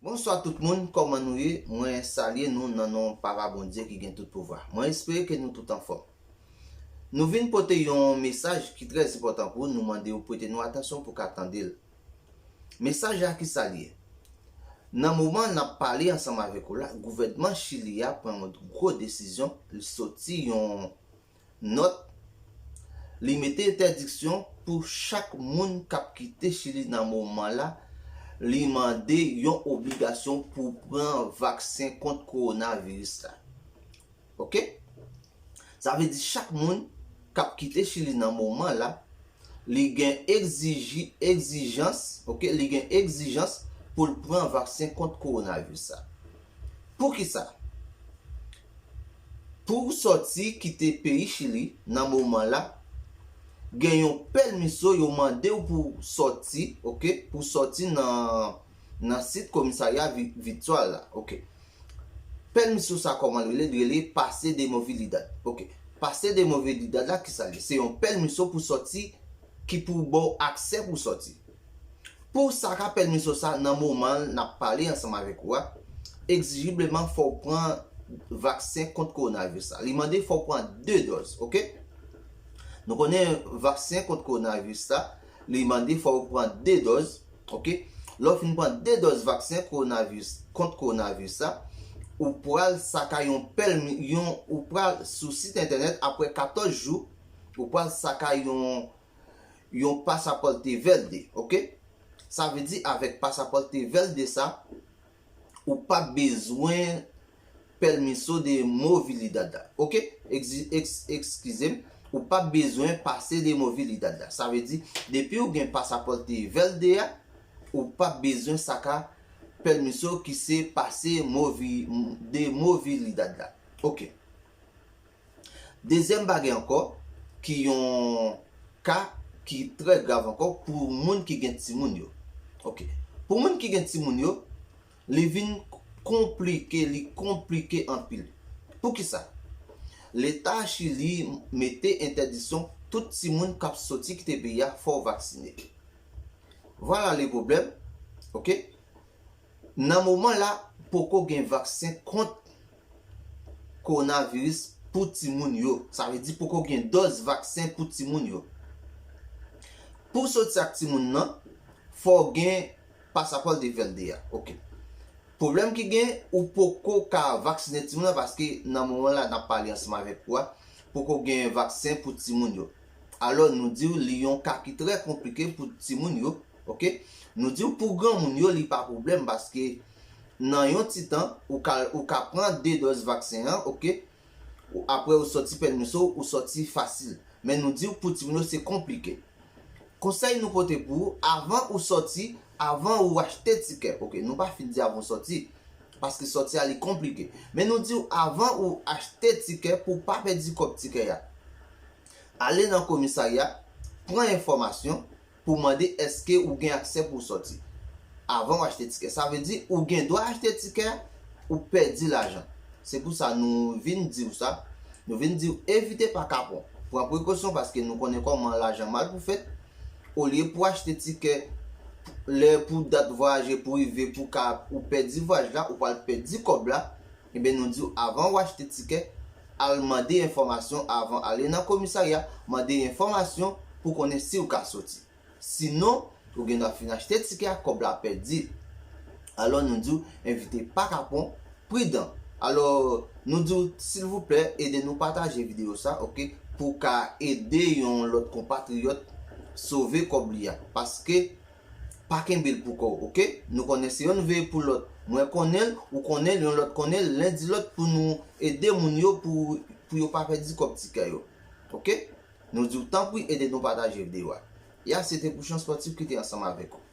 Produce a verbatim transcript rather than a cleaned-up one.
Bonswa tout moun, kòman nou ye? Mwen salye nou nan non Papa Bondye ki gen tout pouvwa. Mwen espere ke nou tout anfòm. Nou vin pote yon mesaj ki trè enpòtan pou nou, nou mande w prete nou atansyon pou ka tande l. Mesaj la ki sa l ye? Nan moman n ap pale ansanm avèk ou la, gouvènman Chili a pran yon gwo desizyon, li soti yon nòt, li mete entèdiksyon pou chak moun k ap kite Chili nan moman la, li mande yon obligasyon pou pran vaksen kont kowonaviris la. Oke? Sa vle di chak moun k ap kite Chili nan moman la, li gen egziji, egzijans, oke, li gen egzijans pou l pran vaksen kont kowonaviris la. Poukisa? Pou w sòti kite peyi Chili nan moman la, gen yon pèmiso yo mande w pou w sòti, oke, pou w sòti nan, nan sit komisarya vi-, vityal la, oke. Pèmiso sa kòman l rele? L rele pase de movilidad, oke. Pase de movilidad la ki sa l ye? Se yon pèmiso pou sòti ki pou ba w aksè pou sòti. Pou sa ka pèmiso sa, nan moman n ap pale ansanm avèk ou a, egzijibleman fò w pran vaksen kont kowonaviris la. Li mande fò w pran de dòz, oke? Nou konnen vaksen kont kowonaviris la, li mande fò w pran de dòz, oke? Lè w fin pran de dòz vaksen kowonaviris, kont kowonaviris la, ou pral saka yon pèmi, yon, ou pral sou sit entènèt apre katòz jou, ou pral saka yon, yon pasapòte vède, oke? Sa vle di avèk pasapòte vède sa, ou p ap bezwen pèmiso de movilidad la, oke? Egzi-, eks-, ekskize m, ou p ap bezwen pase de movilidad la. Sa vle di, depi w gen pasapòte vède a, ou p ap bezwen saka pèmiso ki se pase movi-, de movilidad la. Oke. Dezyèm bagay ankò, ki yon ka ki trè grav ankò pou moun ki gen timoun yo. Oke. Pou moun ki gen timoun yo, li vin konplike, li konplike anpil. Poukisa? Leta Chili mete entèdiksyon tout timoun k ap soti kite peyi a fò w vaksine. Vwala le pwoblèm. Oke? Nan moman la, poko gen vaksen kont kowonaviris pou timoun yo. Sa vle di poko gen dòz vaksen pou timoun yo. Pou w soti ak timoun nan, fò w gen pasapò de vède a. Oke. Pwoblèm ki gen, ou poko ka vaksine timoun nan paske nan moman la n ap pale ansanm avèk ou a, poko gen vaksen pou timoun yo. Alò, nou di w li yon ka ki trè konplike pou timoun yo, oke? Nou di w pou granmoun yo, li pa pwoblèm paske nan yon ti tan, ou ka, ou ka pran de dòz vaksen an, oke? Ou, apre ou sòti pèmiso, ou sòti fasil. Men nou di w pou timoun yo, se konplike. Konsèy nou pote pou ou, avan ou sòti, avan ou achte tikè, oke? Nou pa fin di avan ou sòti, paske sòti a li konplike. Men nou di w avan ou achte tikè pou w pa pèdi kòb tikè a. Ale nan komisarya, pran enfòmasyon pou mande èske ou gen aksè pou w sòti. Avan w achte tikè. Sa vle di ou gen dwa achte tikè, ou pèdi lajan. Se pou sa nou vin di w sa. Nou vin di w evite pakapon. Pran prekosyon paske nou konnen kòman lajan mal pou fèt. Olye pou achte tikè, lè pou dat vwayaje pou rive pou ka ou pèdi vwayaj la, ou pral pèdi kòb la, ebyen nou di w avan w achte tikè, al mande enfòmasyon avan, ale nan komisarya, mande enfòmasyon pou konnen si w ka soti. Sinon, ou gen dwa fin achte tikè a, kòb la pèdi. Alò nou di w evite pakapon, pridan. Alò, nou di w silvouplè, ede nou pataje videyo sa, oke, pou w ka ede yon lòt konpatriyòt sove kòb li a. Paske, pa kenbe l pou kò w, oke? Nou konnen se yonn veye pou lòt. Mwen konnen l, ou konnen l, yon lòt konnen l, len di lòt pou nou ede moun yo pou, pou yo pa pèdi kòb tikè yo. Oke? Nou di w tanpri ede nou pataje videyo a. Ya, se te Pouchon Spòtif ki te ansanm avèk ou.